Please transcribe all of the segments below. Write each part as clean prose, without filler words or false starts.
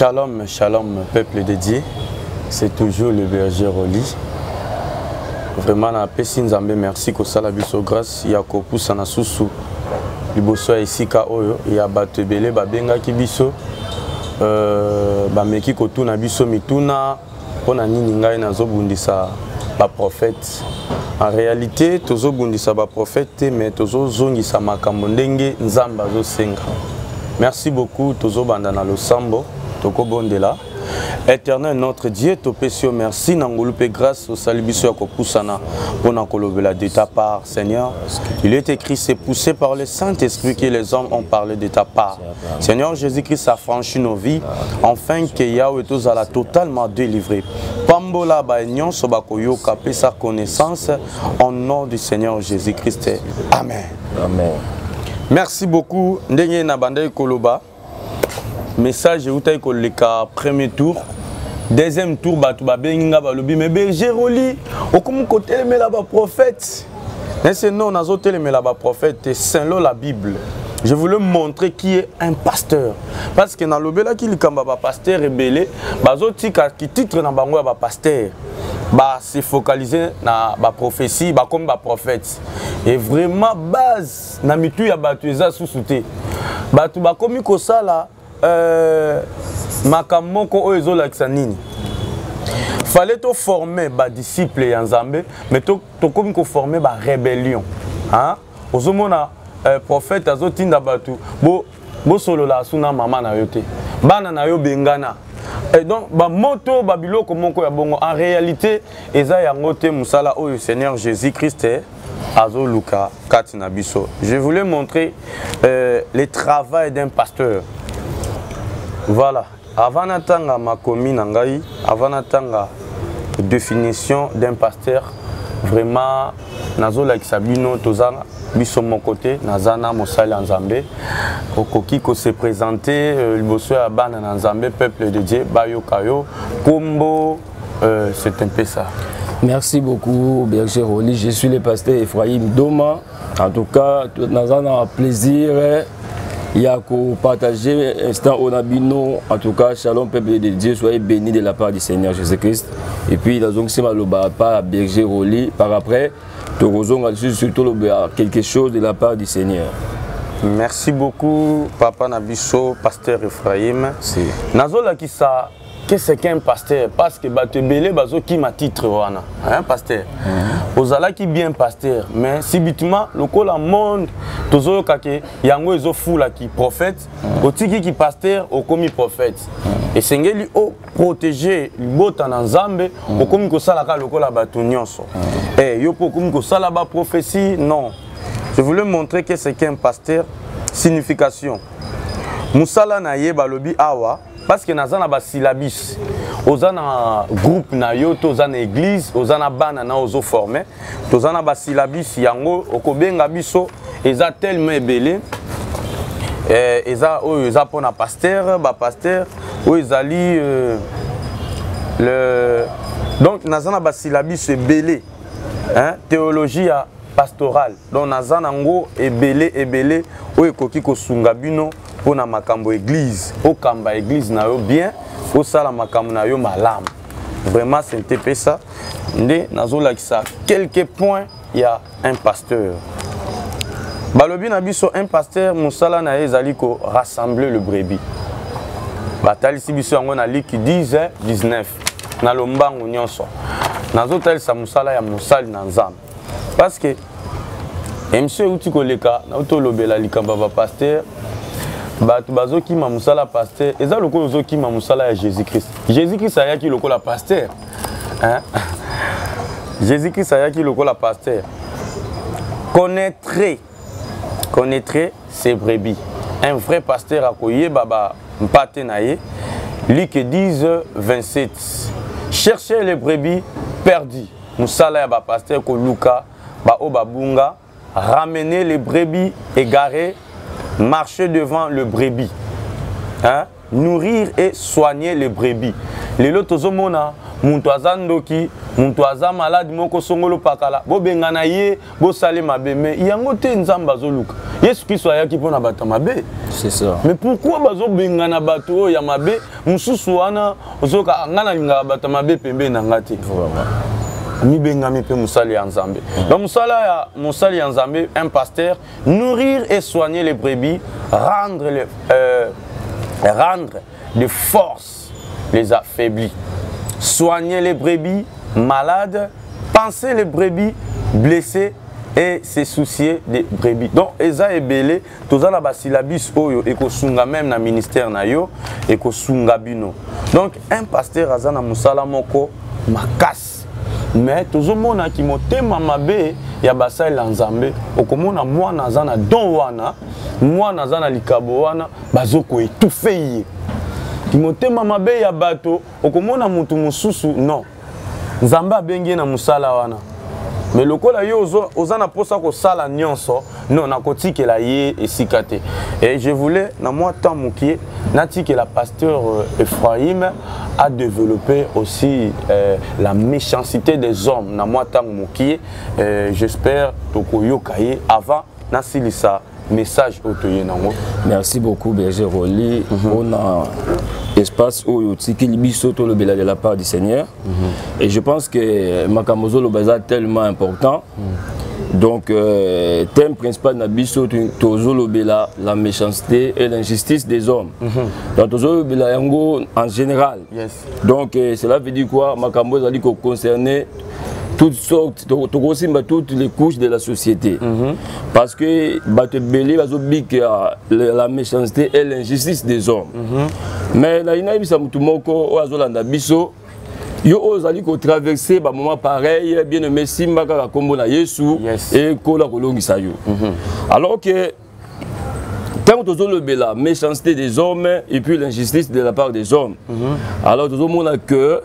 Shalom, shalom, peuple de Dieu. C'est toujours le berger Rolly. Vraiment, napesi Nzambe merci kosala biso grâce ya kopusana susu liboso ya esika oyo ya bato ebele babengaki biso euh, bameki kotuna biso mituna mpo na nini ngai nazobundisa baprofete. En réalité, tozobundisa baprofete te, mais tozozongisa makambo ndenge Nzambe azosenga. Merci beaucoup. Tozobanda na losambo, tokobondela. Éternel notre Dieu, topesi yo merci na ngolu mpe grâce osali biso ya kopusana mpo na kolobela de ta part. Seigneur, il est écrit: c'est poussé par le Saint-Esprit que les hommes ont parlé de ta part. Seigneur Jésus-Christ, affranchit nos vies afin que Yahweh tozala totalement délivré. Pambola ba nyonso bakoyoka, pesa connaissance au nom du Seigneur Jésus-Christ. Amen. Amen. Merci beaucoup. Ndenge na bandai koloba, message eutaki koleka premier tour, deuxième tour, bato babengi nga, balobi: "Mais berger Rolly, okomi kotelemela baprophète." Nese non, nazotelemela baprophète te. Selon la Bible, je voulais montrer qui est un pasteur, parce que nalobelaki likambo ya bapasteur ebele bazotika titre na bango ya bapasteur, base focaliser na baprophétie, bakomi baprophète. Et vraiment, base na mitu ya bato eza susu te. Bato bakomi kosala makambo moko oyo ezolakisa nini. Fallait toforme badisciple ya Nzambe, mais tokomi koforme barébellion, hein? Ozomona prophète azotinda bato bosolola asu na mama na yo te, bana na yo bengana. Et donc bamoto, babiloko moko ya bongo, en réalité eza yango te mosala oyo Seigneur Jésus Christ azoluka kati na biso. Je voulais montrer le travail d'un pasteur. Voilà, avant natanga makomi na ngai, avant natanga définition d'un pasteur, vraiment nazolakisa bino toza biso moko te. Naza na mosali ya Nzambe. Okoki kose présenter liboso ya bana na Nzambe, peuple de Dieu bayoka yo kombo. C'est un peu ça. Merci beaucoup, berger Rolly. Je suis le pasteur Ephraim Doma. En tout cas, nous avons un plaisir ya partager instant oyo na bino. En tout cas, shalom peuple de Dieu, soyez bénis de la part du Seigneur Jésus-Christ. Et puis nazongisi maloba par berger Rolly, par après tokozonga lisusu surtout loba quelque chose de la part du Seigneur. Merci beaucoup, papa na biso pasteur Ephraim. Si. Nazolakisa qu'est-ce qu'un pasteur, parce que bato ebele bazokima titre wana, hein, pasteur. Ozalaki bien pasteur, mais subitement, lokola monde tozoyoka ke yango ezofulaki prophète, otikiki pasteur, okomi prophète. Esengeli oprotéger libota na Nzambe. Okomi kosalaka lokola bato nyonso. Yo mpo okomi kosala baprophétie. Non, je voulais montrer que c'est qu'un pasteur, signification, mosala na ye. Balobi awa, parce que naza na basyllabus. Oza na groupe na yo to oza na église, oza na bana na ozoforme, toza na basyllabus yango. Okobenga biso, eza tellement ebele. Eza oyo eza mpona pasteur, bapasteur oyo ezali le donc naza na basyllabus ebele, hein? Théologie ya pastorale. Donc naza nango ebele ebele oyo ekoki kosunga bino mpona makambo église, okamba église na yo bien, osala makambo na yo malamu. Vraiment, c'est mpesa nde nazolakisa quelques points ya un pasteur. Balobi na biso, un pasteur, mosala na ye ezali korassembler le brebis. Batalisi biso yango na Luc 10 19. Na lombango nyonso, nazotalisa mosala ya mosali na Nzambe, parce que émission euti koleka, nauti olobela likambo ya bapasteur. Bato bazokima mosala pasteur, eza lokola ozokima mosala ya Jésus Christ. Jésus Christ ayaki lokola pasteur, hein? Jésus Christ ayaki lokola pasteur. Connaîtrait ses brebis. Un vrai pasteur akoyeba bampate na ye. Luc 10 27: cherchez les brebis perdues. Mosala ya bapasteur, koluka baoyo babunga, ramener les brebis égarées, marcher devant le brebis, hein? Nourrir et soigner les brebis. Lelo tozomona Moto aza ndoki, moto aza malade moko songolo pakala, bobengana ye, bosale mabe. Mais yango te Nzambe azoluka. Yesu Kristo ayaki mpo na bato ya mabe. C'est ça. Mais pourquoi bazobengana bato oyo ya mabe? Mosusu wana ozoyoka, ngai nalingaka bato ya mabe pembeni na ngai te. Mibengami mpe mosali ya Nzambe. Donc mosala ya mosali ya Nzambe, un pasteur, nourrir et soigner les brebis, rendre de force les affaiblis, soigner les brebis malades, panser les brebis blessées et se soucier des brebis. Donc eza ebele, toza na basyllabus oyo ekosunga même na ministère na yo, ekosunga bino. Donc un pasteur aza na mosala moko makasi, mais tozomonaki motema mabe ya basali ya Nzambe. Okomona mwana aza na don wana, mwana aza na likabo wana, bazokoétouffer ye. Motema mabe ya bato, okomona motu mosusu, non, Nzambe abengi ye na mosala wana, mais lokola yo oza na mposa kosala nyonso, non, nakotikela ye esika te. Et je voulais, na mwa temps mokie, natikela pasteur Ephraim a développé aussi la méchanceté des hommes na mwa ntango mokie. J'espère tokoyoka ye avant nasilisa message oyo toye nango. Merci beaucoup, berger Roli, mpona espace oyo otikeli biso tolobela de la part du Seigneur. Et je pense que makambo ozoloba eza tellement important. Donc thème principal na biso, tozolobela la méchanceté et l'injustice des hommes. Donc tozolobela yango en général. Donc cela veut dire quoi? Makambo ezali koconcerner toutes sortes, tokosimba toutes les couches de la société. Parce que bato ebele bazobika la méchanceté et l'injustice des hommes. Mais nalingi nayebisa motu moko oyo azolanda biso, yo oyo ozali kotraverser bamoment pareil, bien aimé, simba kaka nkombo na Yesu. Ekola kolongisa yo. Alors que ntango tozolobela méchanceté des hommes et puis l'injustice de la part des hommes, alors tozomona que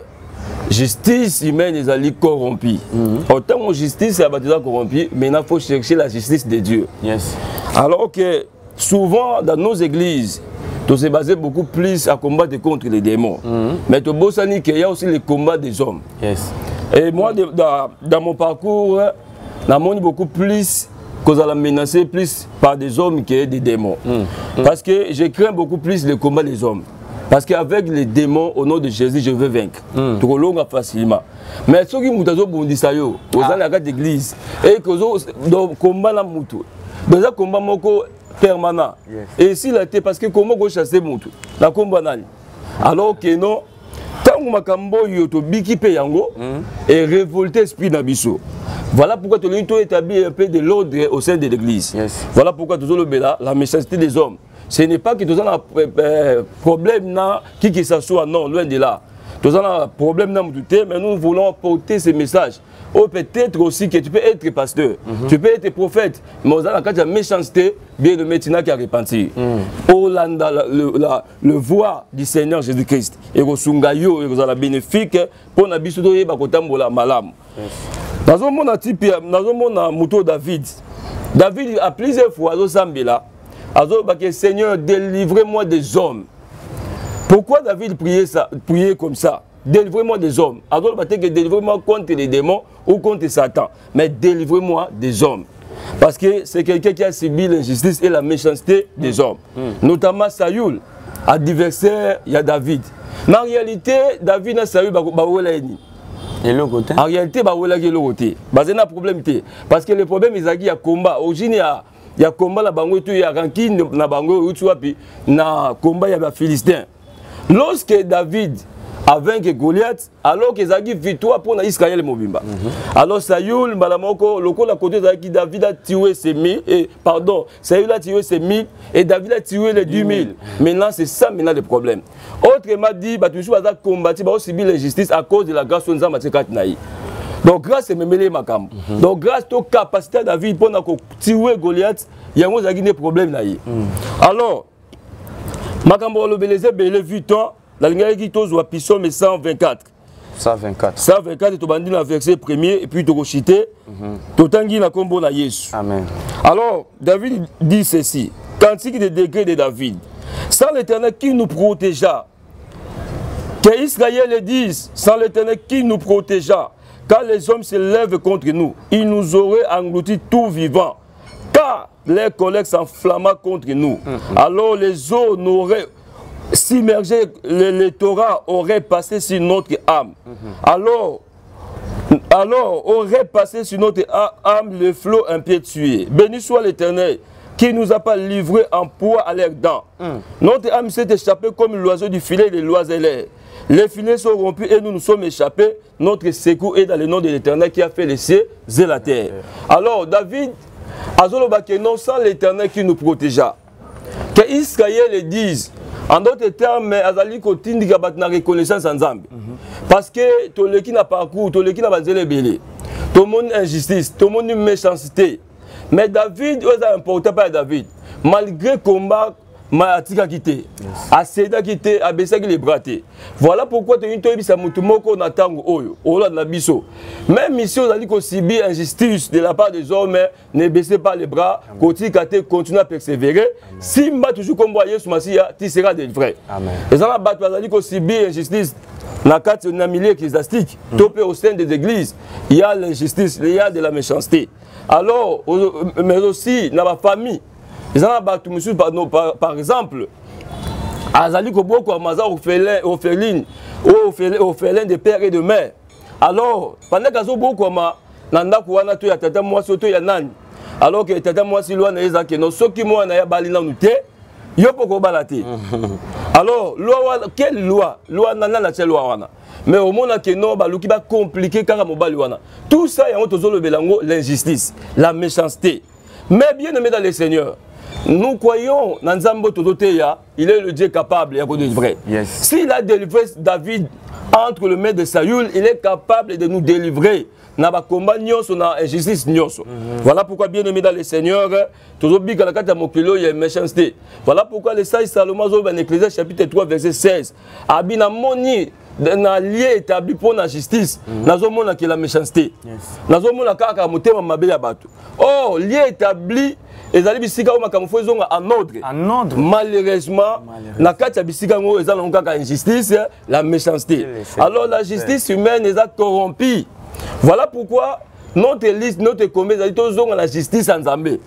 justice humaine ezali corrompue. Ntango justice ya bato eza corrompue, maintenant faut chercher la justice de Dieu. Alors que souvent dans nos églises, to se baser beaucoup plus à combattre contre les démons. Mais tobosani qu'il y a aussi le combat des hommes. Et moi, dans mon parcours, namoni beaucoup plus kozala menacé plus par des hommes que des démons. Parce que je crains beaucoup plus le combat des hommes. Parce qu'avec les démons, au nom de Jésus, je veux vaincre. Tokolonga facilement. Mais soki mutu azobundisa yo, oza na kati d'église, et que ozo donc combat na mutu. Donc eza combat moko permanent. Et s'il a été, parce que comment ko chasser mutu? Na combat nani? Alors que non, ntango makambo oyo tobiki mpe yango et révolter esprit na biso. Voilà pourquoi tolingi toétablir un peu de l'ordre au sein de l'église. Voilà pourquoi tozolobela la méchanceté des hommes. Ce n'est pas que toza na problème na qui que ce soit, non, loin de là. Toza na problème na mutu te, mais nous voulons porter ce message. Oh, peut-être aussi que tu peux être pasteur, tu peux être prophète, mais oza na kati ya méchanceté, bien aimé, tu n'as qu'à repentir. Olanda le voix du Seigneur Jésus-Christ. Ekosunga yo, ekozala bénéfique mpo na biso toyeba kotambola malamu. Nazomona type, nazomona moto David. David a plusieurs fois azosambela, azolobaki: «Seigneur, délivrez-moi des hommes.» Pourquoi David priait ça, priait comme ça? «Délivrez-moi des hommes.» Azoloba te que délivrez-moi contre les démons ou contre Satan, mais délivrez-moi des hommes. Parce que c'est quelqu'un qui a subi l'injustice et la méchanceté des hommes. Notamment Saül, adversaire, il y a David. Mais en réalité, David na Saül bawela nini? Eloko te. En réalité, bawelaki eloko te. Baza na problème te. Parce que le problème ezalaki ya combat. Origine ya combat na bango to ya rancune na bango euti wapi? Na combat ya Baphilistin. Lorsque David a vaincu Goliath, alors que ezalaki victoire pour na Israël mobimba. Alors Saül mbala moko lokola côté ezalaki David a tué ses mille et pardon, Saül a tué ses mille et David a tué les 10 000. Maintenant, c'est ça maintenant le problème. Autrement dit, bato mosusu baza combattu, baosubir l'injustice à cause de la grâce oyo Nzambe atie kati na ye. Donc grâce ememeli ye makambo. Donc grâce to capacité ya David mpona kotuer Goliath, yango ezalaki nde problème na ye. Alors makambo alobela eza ebele, vu temps, nalingaki tozwa Psaume 124. 124. 124, tobandi na verset premier et puis tokochuter. Totangi na nkombo na Yesu. Amen. Alors David dit ceci, cantique des degrés de David: «Sans l'Éternel qui nous protégea, Que Israël le dise, sans l'Éternel qui nous protégea, quand les hommes se lèvent contre nous, ils nous auraient engloutis tout vivants. Car les collègues s'enflamma contre nous. Mm-hmm. Alors les eaux n'auraient submergé, les, Torah auraient passé sur notre âme. Mm-hmm. Alors alors aurait passé sur notre âme le flot impétueux. Béni soit l'Éternel qui ne nous a pas livrés en poids à l'air dents. Mm. Notre âme s'est échappée comme l'oiseau du filet de l'oiseleur. Les filets sont rompus et nous nous sommes échappés. Notre secours est dans le nom de l'Éternel qui a fait les cieux et la terre. Alors David, azoloba que non sans l'Éternel qui nous protégea. Que Israël le dise. En d'autres termes, azali kotindika bato na reconnaissance ya Nzambe. Parce que toleki na parcours, toleki na banzela ebele. Tomoni injustice, tomoni méchanceté. Mais David, oyo eza important pa ya David, malgré combat ma atikaki te asedaki te abesaki les bras te voilà pourquoi tolingi toyebisa motu moko na ntango oyo olanda na biso même ici ozali kosubir injustice de la part des hommes ne baissez pas les bras kotika te continue à persévérer simba toujours kombo ya yesu masiya ti sera délivré eza na bato bazali kosubir injustice na kati na milieu ecclésiastique to mpe au sein des églises il y a l'injustice il y a de la méchanceté alors mais aussi na bafamille eza na bato mosusu par, par, par exemple azali kobokwama aza orphelin orpheline oyo orphelin de père et de mère alors pendant azobokwama na ndako wana to ya tata mwasi to ya nani alors que tata mwasi lwa na ye eza keno soki mwana ye abali nanu te yo mpo kobala te alors loi wana quelle loi loi na nani atia loi wana mais omona ke non baluki bacomplike kaka mobali wana tout ça yango tozolobela yango l'injustice la méchanceté mais bien aimé dans le seigneur nous croyons na nzambe tozoteya il est le dieu capable ya kodélivrer yes. s'il a délivré david entre le main de saül il est capable de nous délivrer na bakomba nyonso na injustice nyonso mm -hmm. voilà pourquoi bien aimé dans le seigneur tozobika na kati ya mokili oyo ya méchanceté voilà pourquoi le sage salomon azoloba na ecclésiaste chapitre 3 verset 16 abi namoni na lieu établi mpo na justice mm -hmm. nazomona ke la méchanceté yes. nazomona kaka motema mabe ya bato or lieu établi ezali bisika oyo makambo fo ezonga en ordre malheureusement na kati ya bisika yango eza nango kaka injustice la méchanceté alors la justice humaine eza corrompue voilà pourquoi notre liste notre combat ezali tozonga na justice ya nzambe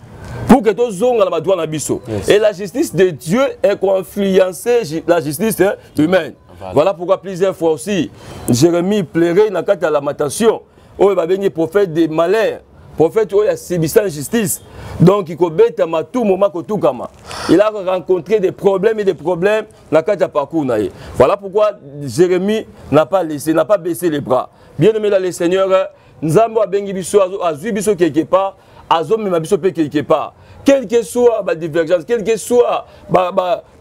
pour que tozonga na badroit na biso yes. et la justice de dieu ekoinfluencer la justice humaine voilà. voilà pourquoi plusieurs fois aussi jérémie pleurait na kati ya lamentation oyo babengi prophète de malheur prophète oyo asibisa injustice donc kobetama tout moment kotukama il a rencontré des problèmes et des problèmes na kati ya parcours na ye voilà pourquoi jérémie n'a pas laissé n'a pas baissé les bras bien aimé là le seigneur nzambe abengi biso azwi biso quelque part azomema biso mpe quelque part quel que soit badivergence quel que soit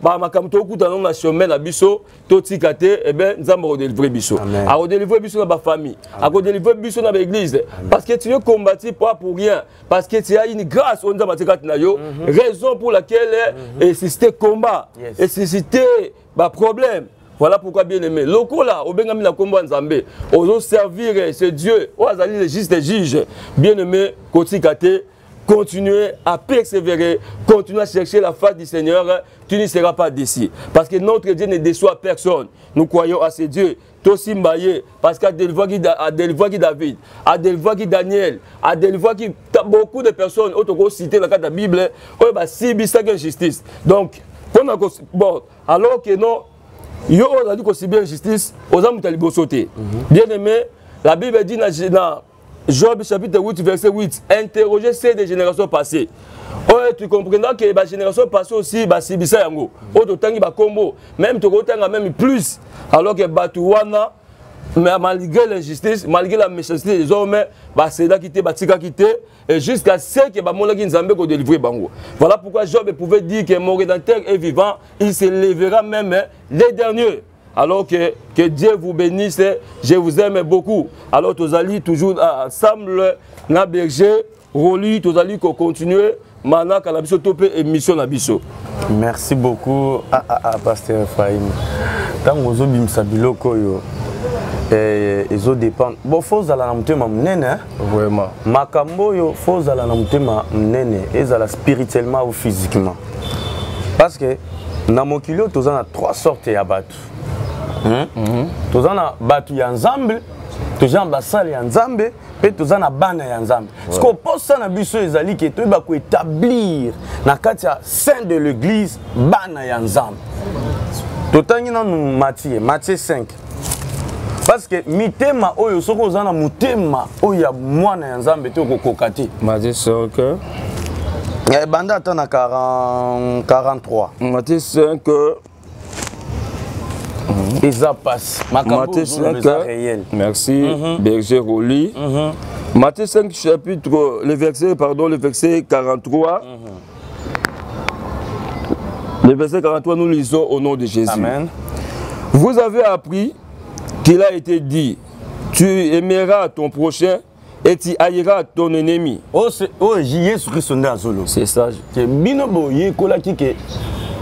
bamakambo tokutana na chemin na biso totika te eh bien nzambe akodelivre biso akodelivre biso na bafamille akodelivre biso na baeglise parce que tu es combattu pas pour rien parce que tu as une grâce oyo nzambe atie kati na yo mhm. raison pour laquelle mhm. esuscite combat esuscite baproblème Voilà pourquoi bien aimé. Lokola obengami na kombo Nzambe, ozo servir ce Dieu, oyo azali le juste juge. Bien aimé, kotika te, continuez à persévérer, continuez à chercher la face du Seigneur, tu ne seras pas déçu. Parce que notre Dieu ne déçoit personne. Nous croyons à ce Dieu. Tosimba ye, parce qu'adélivraki David, adélivraki Daniel, adélivraki beaucoup de personnes, oyo cité dans la Bible, oyo basibisaki injustice. Donc, bon, alors que non, yo oyo ozali kosibir injustice, oza moto ya liboso te. Mhm. Bien aimé, la Bible dit na, na Job chapitre 8 verset 8, interrogez ceux des générations passées. oyo tu comprendras que ba génération passée aussi basibisa yango oyo totangi bakombo même tokotanga même plus alors que bato wana mais malgré l'injustice malgré la méchanceté des hommes basedaki te batikaki te et jusqu'à ce que bamonaki nzambe kodélivre bango voilà pourquoi job pouvait dire que mon rédempteur est vivant il se lèvera même les derniers alors que, que Dieu vous bénisse, je vous aime beaucoup. Alors tozali toujours ensemble na berger Roli tozali ko continuer manaka na biso to pe émission na biso. Merci beaucoup à, à, à pasteur Ephraim. Tango ozobimisa biloko oyo eh, ezo dépendre bon faut ozala na motema monene vraiment makambo oyo faut ozala na motema monene ezala spirituellement ou physiquement parce que na mokili oyo toza na trois sortes ya bato Toza na bato ya Nzambe, toza na basali ya Nzambe mpe toza na bana ya Nzambe. Sikoyo posa na biso ezali ke toyeba koétablir na kati ya sein de l'église bana ya Nzambe. Totangi nanu Matthieu 5, parce que mitema oyo, soki oza na motema oyo ya mwana ya Nzambe te, okokoka te. Matthieu 5. Ebanda ata na 40, 43. Matthieu 5. Eza passe. Matthieu 5. Réel. Merci, berger Roli. Matthieu 5, chapitre, le verset, pardon, le verset 43. Le verset 43, nous lisons au nom de Jésus. Amen. Vous avez appris qu'il a été dit, tu aimeras ton prochain et tu haïras ton ennemi. Oyo Yesu Kristo nde azoloba. C'est ça. Ke bino boyekolaki ke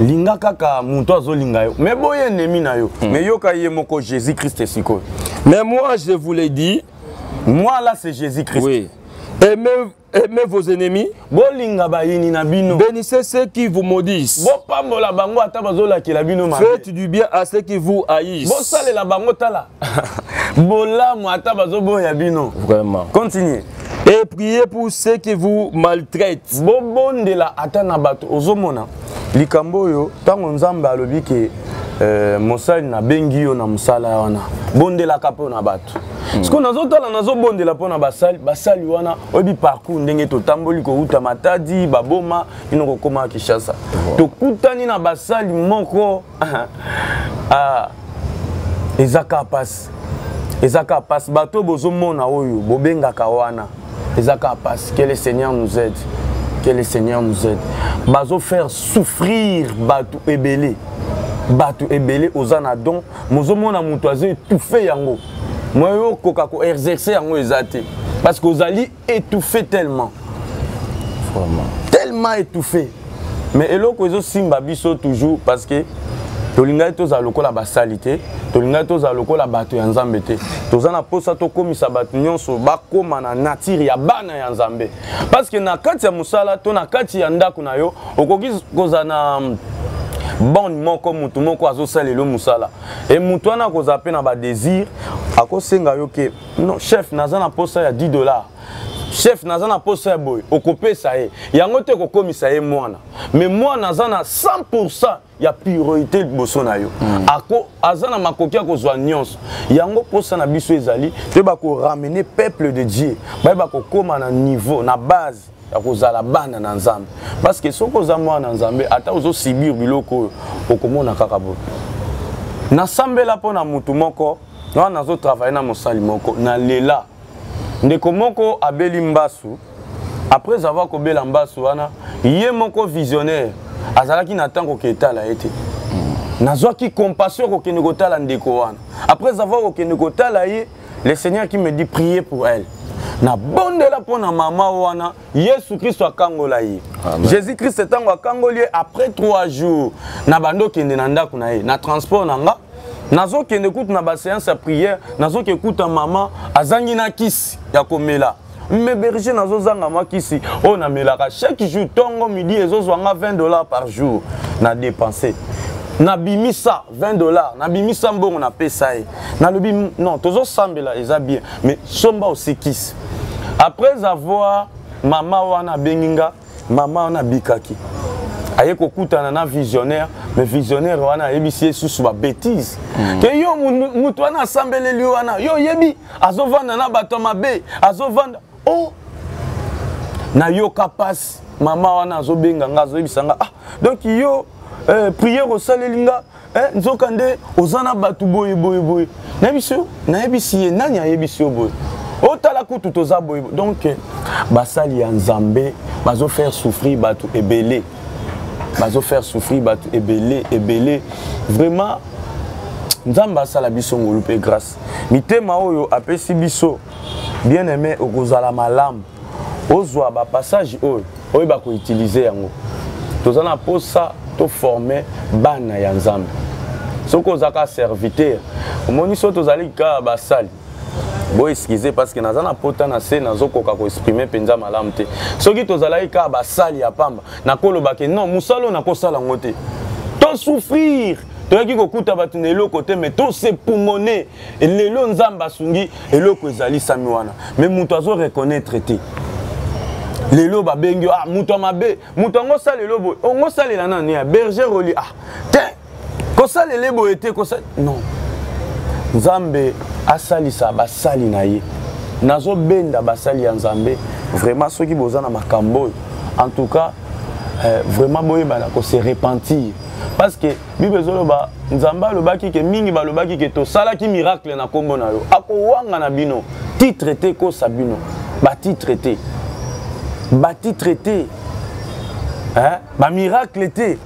linga kaka moto azolinga yo, mais boye ennemi na yo. Mais yoka ye moko Jésus Christ sikoyo. Mais moi, je vous l'ai dit, Moi là, c'est Jésus Christ. Oui. Aimez, aimez vos ennemis. Bolinga bayini na bino. Bénissez ceux qui vous maudissent. Bopambola bango ata bazolakela bino mabe. Faites du bien à ceux qui vous haïssent. Bosalela bango, tala, bolamu ata bazoboya bino. Vraiment. Continue. Et priez pour ceux qui vous maltraitent. Bobondela ata na bato. Ozomona likambo oyo, ntango Nzambe alobi ke mosali nabengi yo na mosala wana, bondelaka mpo na bato. Sikoyo nazotala, nazobondela mpo na basali. Basali wana, oyebi parcours ndenge totamboli kouta Matadi, baboma bino, kokóma Kinshasa, tokutani na basali moko. Ah, eza kaka pasi, eza kaka pasi. Bato bozomona oyo bobengaka wana, eza kaka pasi. Que le Seigneur nous aide, que le Seigneur nous aide. Bazofaire souffrir bato ebele, bato ebele. Oza na don, mozomona moto azo étouffe yango, moyo okoka koexerce yango eza te, parce que ozali étouffé tellement. Vraiment. Tellement étouffé. Mais eloko ezosimba biso toujours, parce que tolingaki tozala lokola basali te, tolingaki tozala lokola bato ya Nzambe te. Toza na mposa tokomisa bato nyonso bakóma na nature ya bana ya Nzambe, parce que na kati ya mosala to na kati ya ndako na yo, okoki kozala na bande moko, motu moko azosalela yo mosala, e motu wana akozala mpe na badésir, akosenga yo ke non, chef, naza na posa ya 10 $, chef, naza na posa ya boye. Okopesa ye yango te, kokomisa ye mwana. Mais mwana aza na 100 ya priorité liboso na yo. Ako aza na makoki ya kozwa nyonso. Yango posa na biso ezali toyeba koramener peuple de Dieu, bayeba kokóma na niveau, na base ya kozala bana na Nzambe, parce que soki oza mwana na Nzambe, ata ozosubir biloko oyo, okomona kaka boye. Nasambela mpo na mutu moko wana, nazotravaille na mosali moko, nalela ndeko moko abeli mbasu. Après avoir kobela mbasu wana, ye moko visionnaire azalaki na ntango koke etala ye te. Nazwaki compassion kokende kotala ndeko wana. Après avoir kokende kotala ye, le Seigneur qui me dit: prier pour elle. Nabondela mpo na mama wana, Yesu Kristo akangola ye. Jésus Christ ntango akangoli ye, après 3 jours na bandi okende na ndako na ye na transport na nga, nazokende kutu na baséance ya prière, nazoke kuta mama azangi na kisi ya komela. Mais berger, nazozanga mwa kisi oyo namelaka chaque jour, ntongo, midi, ezozwa nga 20 $ par jour na dépense. Nabimisa 20 $, nabimisa mbongo, napesa ye. Nalobi non, tozosambela, eza bien, mais somba osi kisi. Après avoir, mama wana abengi nga, mama wana abikaki. Aye kokutana na visionnaire, mais visionnaire wana ayebisi ye susu babêtise ke yo mutu wana asambeleli wana, yo oyebi azovanda na bato ya mabe, azovanda o oh! Nayoka pasi. Mama wana azobenga nga, azoyebisa nga: ah, donc yo prière osaleli nga, nzoka nde oza na bato boye boye boye. Nayebisi yo, nayebisi ye: nani ayebisi yo boye? Otala kutu toza boye. Donc basali ya Nzambe bazofaire souffrir bato ebele, bazofaire souffrir bato ebele ebele. Vraiment, Nzambe asala biso ngolu mpe grâce. Mitema oyo apesi biso, bien aimé, okozala malamu ozwa bapassage oyo oyeba koutiliser yango. Toza na posa toforme bana ya Nzambe. Soki oza kaka serviteur, omoni, so tozali kaka basali, bo excuse, parce que naza na pota na se, nazokoka koexprime mpenza malamu te. Soki tozalaki kaka basali ya pamba, nakoloba ke non, mosala oyo nakosala yango te. Tosouffrir, Toyaki kokuta bato na eloko te, mais tosepumone. Lelo Nzambe asungi, eloko ezalisami wana, mais moto azo reconnaître te. Lelo babengi, ah, moto ya mabe, moto yango osalela boye, ongo osalela nani ya berger Oli, ah te, kosalela boye te, kosa non. Nzambe asalisa basali na ye. Nazobenda basali ya Nzambe vraiment, soki boza na makambo oyo, en tout cas vraiment boyebana kose repentir, parce que Bible ezoloba, Nzambe alobaki ke mingi balobaki ke tosalaki miracle na nkombo na yo, akowanga na bino. Titre te kosa bino, batitre te, batitre te, hein? Bamiracle te,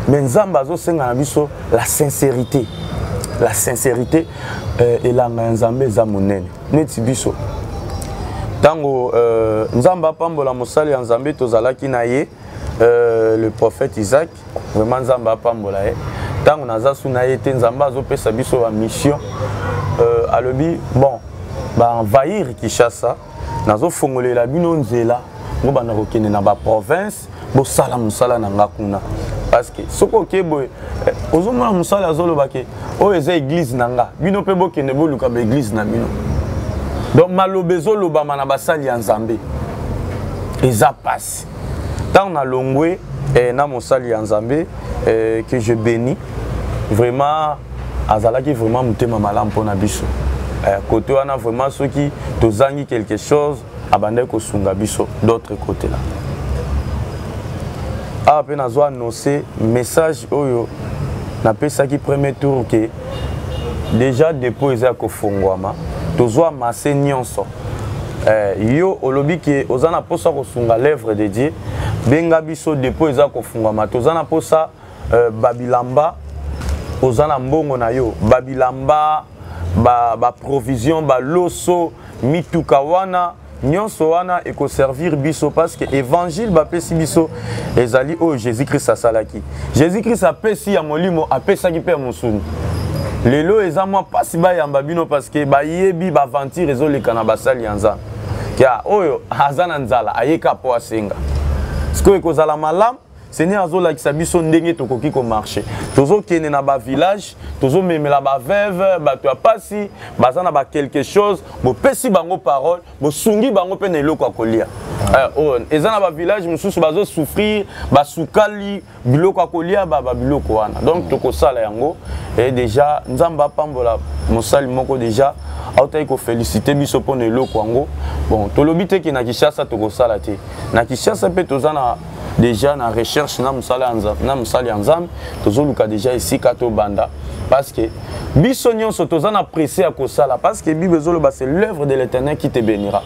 mais Nzambe azosenga na biso la sincérité, la sincérité. Elanga ya Nzambe eza monene. Neti biso, ntango Nzambe apambola mosali ya Nzambe tozalaki na ye, le prophète Isaac, vraiment Nzambe apambola ye. Ntango naza su na ye te, Nzambe azopesa biso bamission, alobi bon, baenvahir Kinshasa, nazofongolela bino nzela, bobanda kokende na baprovince, bosala mosala na nga kuna. Parce que soki oke boye, ozomona mosala azoloba ke oyo eza église na nga, bino mpe bokende boluka baeglise na bino. Donc maloba ezolobama na basali ya Nzambe eza pasi. Ntango nalongwe na mosali ya Nzambe que je bénis vraiment, azalaki vraiment motema malamu mpona biso côté wana. Vraiment, soki tozangi quelque chose, abandaki kosunga biso. D'autre côté là, awa mpe nazwa annonce message oyo napesaki premier tour ke déjà dépôt eza ya kofongwama. Tozwa masse nyonso. Yo olobi ke oza na mposa kosunga l'œuvre de Dieu, benga biso, dépôt eza kofungwama. Toza na mposa babilamba, oza na mbongo na yo, babilamba, baprovision, ba baloso, mituka wana nyonso wana ekoservir biso, parce que évangile bapesi biso ezali oyo Jésus Christ asalaki. Jésus Christ apesi ya molimo, apesaki mpe ya mosuni. Lelo eza mwa mpasi bayamba bino, parce que bayebi baaventure ezoleka na basali ya Nzambe, kia oyo aza na nzala ayeka mpo asenga. Sikoyo ekozala malamu, Seigneur azolakisa biso ndenge tokoki komarcher. Tozokende na bavillage, tozomemela baveuve, bato ya pasi baza na baquelque chose, bopesi bango parole, bosungi bango mpe na eloko ya kolia. Oyo eza na bavillage mosusu bazosouffrir, basukali, biloko ya kolia, babiloko wana. Donc tokosala yango. E déjà Nzambe apambola mosali moko, déjà autaki koféliciter biso mpona eloko yango. Bon, tolobi te ke na Kinshasa tokosala te. Na Kinshasa mpe toza na déjà na recherche na mosala na mosali ya Nzambe, tozoluka déjà esika tobanda, parce que biso nyonso toza na pressé ya kosala, parce que Bible ezoloba: c'est l'œuvre de l'Éternel qui te bénira.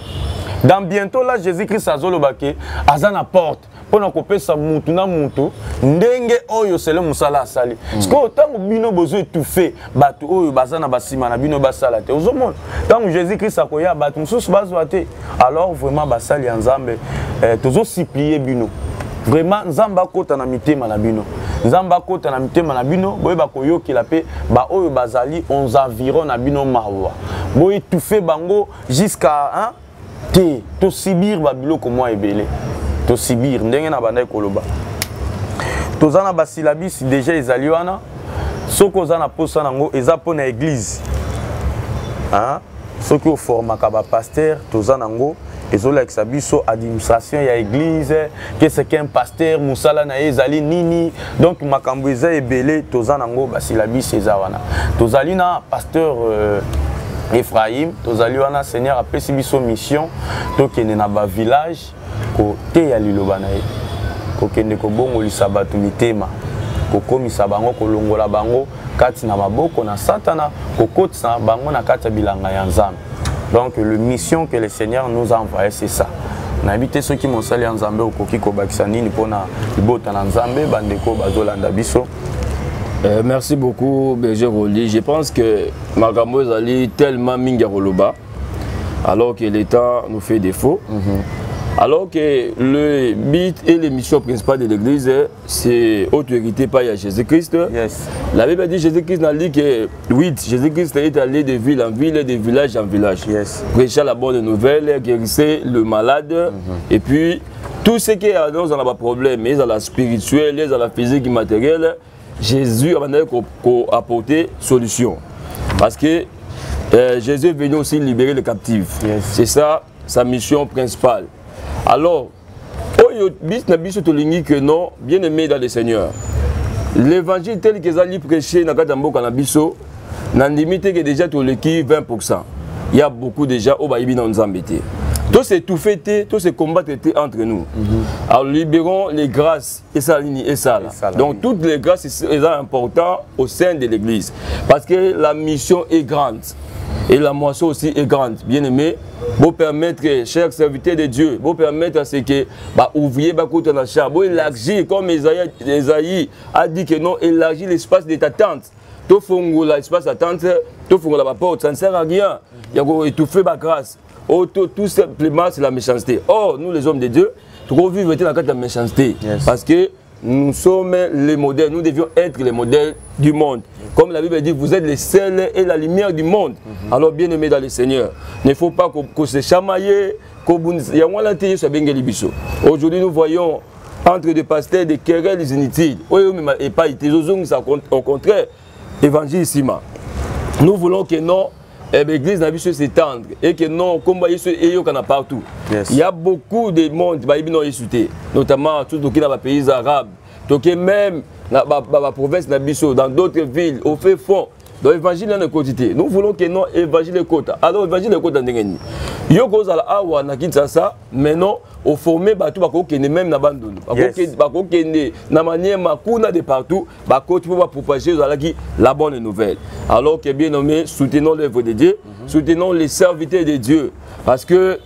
Dans bientôt là, Jésus Christ azoloba ke aza na porte mpona kopesa mutu na mutu ndenge oyo sele mosala asali. Sikoyo ntango bino bozo étouffe bato oyo baza na basima na bino basala te, ozomona ntango Jésus Christ akoya, bato mosusu bazwa te. Alors vraiment, basali ya Nzambe, tozosupplier bino vraiment, Nzambe akota na mitema na bino, Nzambe akota na mitema na bino, boyeba koyokela mpe baoyo bazali aux environs na bino mawa. Boétouffe bango jusqu'à, hein, te tosubir babiloko mwa ebele, tosubir ndenge na bandaki koloba. Toza na basyllabus déjà ezali wana. Soki oza na posa nango, eza mpo na église, hein? Soki oformaka bapasteur, toza nango, ezolakisa biso administration ya église, qu'est-ce qu'un pasteur, mosala na ye ezali nini. Donc makambo eza ebele, toza nango, basyllabus eza wana. Tozali na pasteur Ephraim, tozali wana. Seigneur apesi biso mission, tokende na bavillage koteya liloba na ye, kokende kobongolisa bato mitema, kokomisa bango, kolongola bango kati na maboko na Satana, kokotisa bango na kati ya bilanga ya Nzambe. Donc le mission que le Seigneur nous a envoyé, c'est ça. Nayebi te soki mosali ya Nzambe okoki kobakisa nini mpona libota na Nzambe, bandeko bazolanda biso. Merci beaucoup, berger Roli. Je pense que makambo ezali tellement mingi ya koloba, alors que le temps nous fait défaut. Alors que le but et l'émission principale de l'église, c'est autorité par Jésus-Christ. La Bible dit, Jésus-Christ n'a dit que 8, Jésus-Christ est allé de ville en ville, de village en village. Prêchant la bonne nouvelle, guérissait le malade. Et puis, tout ce qui est dans le problème, dans la spirituel, dans la physique, matériel, Jésus abandaki koapporter solution, parce que Jésus est venu aussi libérer les captifs. C'est ça sa mission principale. Alors oyo bis na biso tolingi que non, bien aimé dans le Seigneur, l'évangile tel que ezali prêché na kati ya mboka na biso, nandimi te ke déjà toleki 20. Il y a beaucoup déjà oyo bayebi na Nzambe te. To s'étouffer te, to se combattre te entre nous. Alors libérons les grâces. Esala nini? Esala. Donc toutes les grâces eza important au sein de l'église, parce que la mission est grande et la moisson aussi est grande. Bien aimé, bo permettre, chers serviteurs de Dieu, bo permettre à ce que ba ouvrier bakota na champ, bo élargir, comme Esaïe a dit que non, élargir l'espace de ta tente. Tofongola espace ya tente, tofongola baporte. Ça ne sert à rien ya koétouffer bagrâce. Oh, tout simplement, c'est la méchanceté. Or nous, les hommes de Dieu, tokovivre te na kati ya méchanceté, parce que nous sommes les modèles, nous devions être les modèles du monde. Comme la Bible dit, vous êtes les sels et la lumière du monde. Alors, bien aimé dans le Seigneur, il ne faut pas qu'on se chamaille. Aujourd'hui, nous voyons entre des pasteurs des querelles inutiles. Et pas au contraire, évangile sima. Nous voulons que non, l'église na biso s'étendre et que non, komba Yesu eyokana partout. Il y a beaucoup de monde bayebi no Yesu te, notamment tout toki na bapays arabes, toki même na baprovince na biso, dans d'autres villes, au fait fond. Donc évangile na ekoti te. Nous voulons que non, évangile ekota. Alors évangile ekota ndenge nini? Yo kozala awa na Kinshasa, mais non, oforme bato bakokende même na Bandundu, bakokende na Maniema, kuna de partout bakoti mpo bapropager ozalaki la bonne nouvelle. Alors que, bien nommé, soutenons l'œuvre de Dieu, soutenons les serviteurs de Dieu, parce que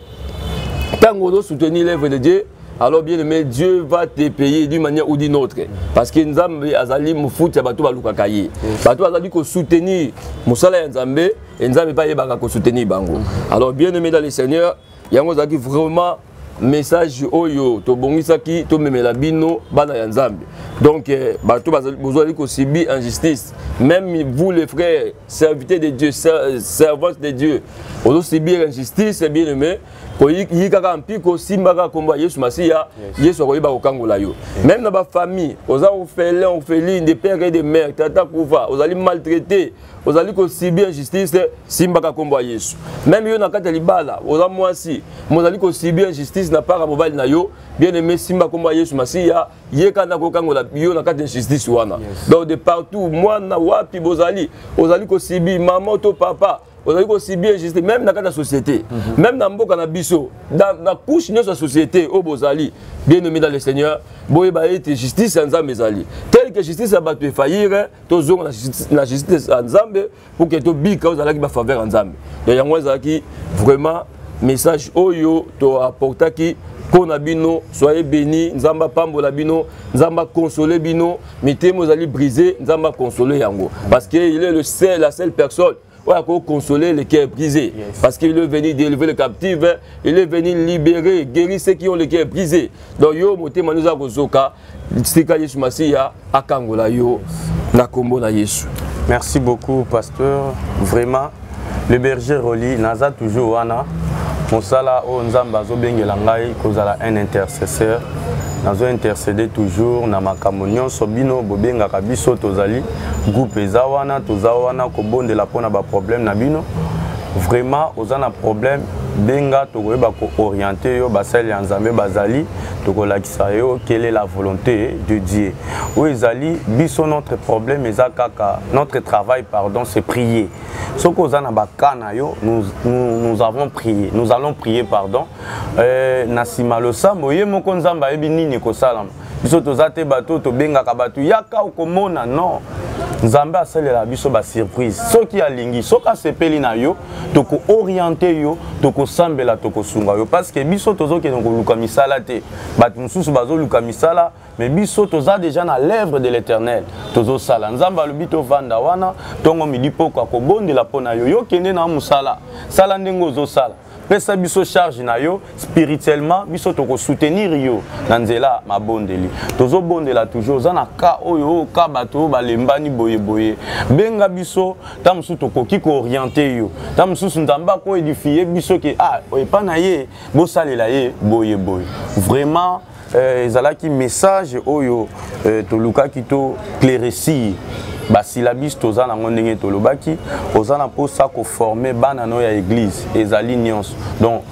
ntango ozosoutenir l'œuvre de Dieu, alors, bien aimé, Dieu va te payer d'une manière ou d'une autre, parce que Nzambe azali mofuti ya bato balukaka ye. Bato bazali kosoutenir mosala ya Nzambe, e Nzambe mpe ayebaka kosoutenir bango. Alors, bien aimé dans le Seigneur, yango ezalaki vraiment message oyo tobongisaki tomemela bino, bana ya Nzambe. Donc bato bozali kosubir injustice, même vous les frères serviteurs de Dieu, servantes de Dieu, ozosubir injustice, bien aimé, koyi kaka mpi kosimbaka nkombo ya Yesu Masiya. Yesu akoyeba kokangola yo. Même na bafamille, oza orphelin, orpheline de père et de mère, tata kufa, ozali maltraité, ozali kosubir injustice, simbaka nkombo ya Yesu. Même yo na kati ya libala, oza mwasi, mozali kosubir injustice na part ya mobali na yo, bien aimé, simba nkombo ya Yesu Masiya. Ye kaka kokangola yo na kati ya injustice wana. Donc de partout, mwana wapi bozali, ozali kosubir, mama to papa, ozali kosubir injustice, même na kati ya société, même na mboka na biso, na couche nyonso ya société oyo bozali, bien aimé dans le Seigneur, boyeba ete justice ya Nzambe ezali. Tel que justice ya bato efaillir, tozonga na justice ya Nzambe pour que tobika oyo ezalaki bafaveur ya Nzambe. Donc yango ezalaki vraiment message oyo toapportaki mpo na bino. Soyez béni. Nzambe apambola bino, Nzambe akonsole bino mitema ozali brisé, Nzambe akonsole yango, parce que il est le seul, la seule personne oyo akoconsoler les cœurs brisés. Parce qu'il est venu délivrer les captifs, il est venu libérer, guérir ceux qui ont le cœur brisé. Donc yo motema noza kozoka, tika Yesu Masiya akangola yo na kombo na Yesu. Merci beaucoup, pasteur. Vraiment, le berger Roli naza toujours wana. Mosala oyo Nzambe azobengela ngai, kozala un intercesseur, nazo intercéder toujours na makambo nyonso bino bobengaka biso. Tozali groupe eza wana, toza wana kobondela mpona baproblème na bino. Vraiment, oza na problème, benga, tokoyeba koorienter yo. Basali ya Nzambe bazali, tokolakisa yo quelle est la volonté de Dieu. Oyo ezali biso, notre problème eza kaka, notre travail, pardon, c'est prier. Soki oza na baka na yo, nous avons prié, nous allons prier, pardon, na nsima losambo, ye moko Nzambe ayebi nini ekosalama. Biso toza te bato tobengaka bato yaka okomona. Non, Nzambe asalela biso basurprise soki alingi. Soki asepeli na yo, tokoorienter yo, tokosambela, tokosunga yo, parce que biso tozokende koluka misala te. Bato mosusu bazoluka misala, mais biso toza déjà na l'œuvre de l'Éternel, tozosala. Nzambe alobi tovanda wana ntongo, midi, poko, akobondela mpo na yo. Yo kende na mosala, sala ndenge ozosala. Pesa biso charge na yo spirituellement, biso toko soutenir yo na nzela mabondeli. Tozobondela toujours, oza na cas oyo, oyo cas bato oyo balembani boye boye, benga biso. Ta mosusu tokoki koorienter yo, ta mosusu Nzambe akoédifier biso ke ah, epa na ye bosalela ye boye boye. Vraiment, ezalaki message oyo tolukaki to éclaircir basyllabus toza nango. Ndenge tolobaki, oza na mposa koformer bana no ya église, ezali nyonso. Donc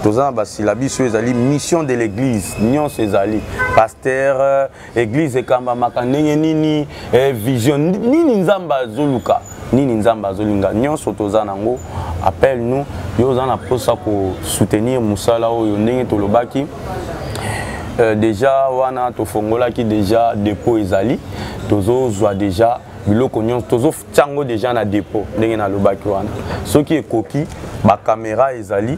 toza na basyllabus oyo ezali mission de l'église, nyonso ezali pasteur, église ekambamaka ndenge nini, vision nini, Nzambe azoluka nini, Nzambe azolinga, nyonso toza nango. Appelle nous. Yo oza na mposa kosoutenir mosala oyo, ndenge tolobaki déjà wana, tofongolaki déjà dépôt, ezali tozozwa déjà biloko nyonso, tozotia yango déjà na dépôt. Ndenge nalobaki wana, soki ekoki, bacaméra ezali.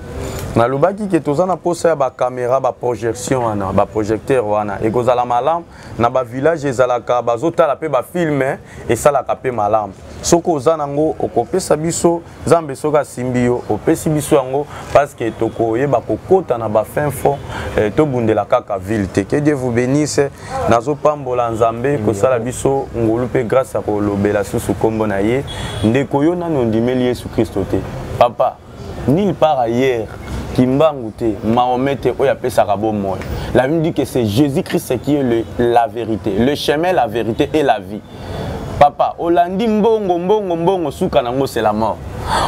Nalobaki ke toza na posa ya bacaméra, baprojection wana, baprojecteur wana ekozala malamu na bavillage, ezalaka bazotala mpe bafilm, esalaka mpe malamu. Soki oza nango, okopesa biso. Nzambe soki asimbi yo, opesi biso yango, parce que tokoyeba kokota na bafin fond, tobundela kaka ville te. Que Dieu vous bénisse. Nazopambola Nzambe kosala biso ngolu mpe grâce ya kolobela susu nkombo na ye. Ndeko, yo nani ondimeli Yesu Kristo te, papa, nulle part ailleurs, Kimbangu te, Mahomet te, oyo apesaka bomoi. La Bible dit que c'est Jésus-Christ qui est la vérité, le chemin, la vérité et la vie. Papa, olandi mbongo, mbongo, mbongo, suka nango c'est la mort.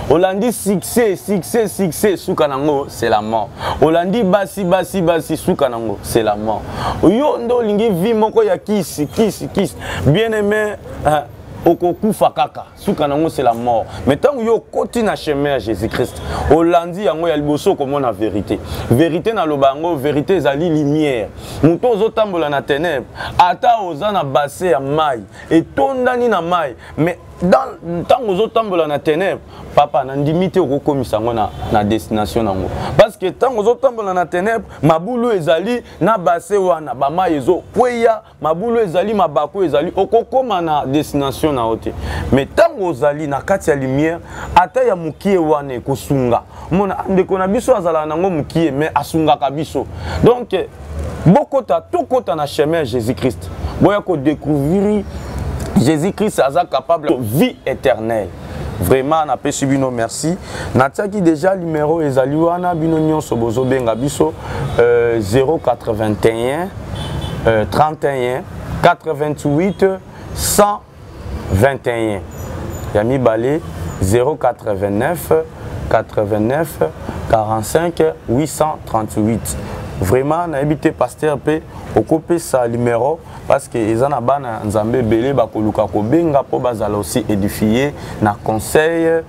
Olandi succès, succès, succès, suka nango c'est la mort. Olandi basi, basi, basi, suka nango c'est la mort. Yo nde olingi vie moko ya kisi, kisi, kisi, bien aimé, hein, okokufa kaka, suka nango c'est la mort. Mais ntango yo okoti na chemin ya Jésus Christ, olandi yango, ya liboso okomona vérité. Vérité, naloba yango, vérité ezali lumière. Moto ozotambola na ténèbre, ata oza na bassin ya mai etondani na mai, mais ntango ozotambola na ténèbre, papa, nandimi te okokomisa yango na destination nango, parce que ntango ozotambola na ténèbre, mabulu ezali na bassin wana, bamai ezokweya, mabulu ezali, mabaku ezali, okokóma na destination na yo te. Mais ntango ozali na kati ya lumière, ata ya mokie wana ekosunga. Mona ndeko na biso azalaka nango mokie, mais asungaka biso. Donc bokota, tokota na chemin ya Jésus Christ, boya kodécouvrir Jésus Christ aza capable vie éternelle. Vraiment, napesi bino merci. Natiaki déjà numéro, ezali wana, bino nyonso bozobenga biso, 081 31 88 121, ya mibale 089 89 45 838. Vraiment, nayebi te, pasteur mpe okopesa numéro, parce que eza na bana Nzambe ebele bakoluka kobenga mpo bazala aussi édifié na conseil,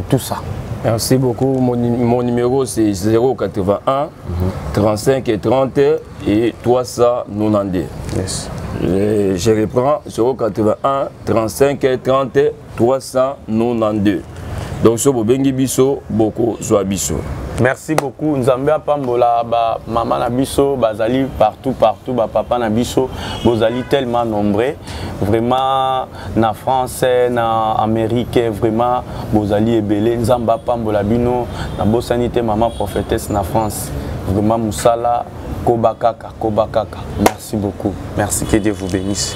tout ça. Merci beaucoup. Mon numéro, c'est 081 35 et 30 et 392. Yes. Et je reprends: 081 35 et 30 392. Donc, so bobengi biso, bokozwa biso. Merci beaucoup. Nzambe apambola bamama na biso bazali partout, partout, bapapa na biso bozali tellement nombreux, vraiment, na France, na Amérique, vraiment bozali ebele. Nzambe apambola bino. Nabosani te mama prophétesse na France. Vraiment, mosala koba kaka, koba kaka. Merci beaucoup, merci, que Dieu vous bénisse.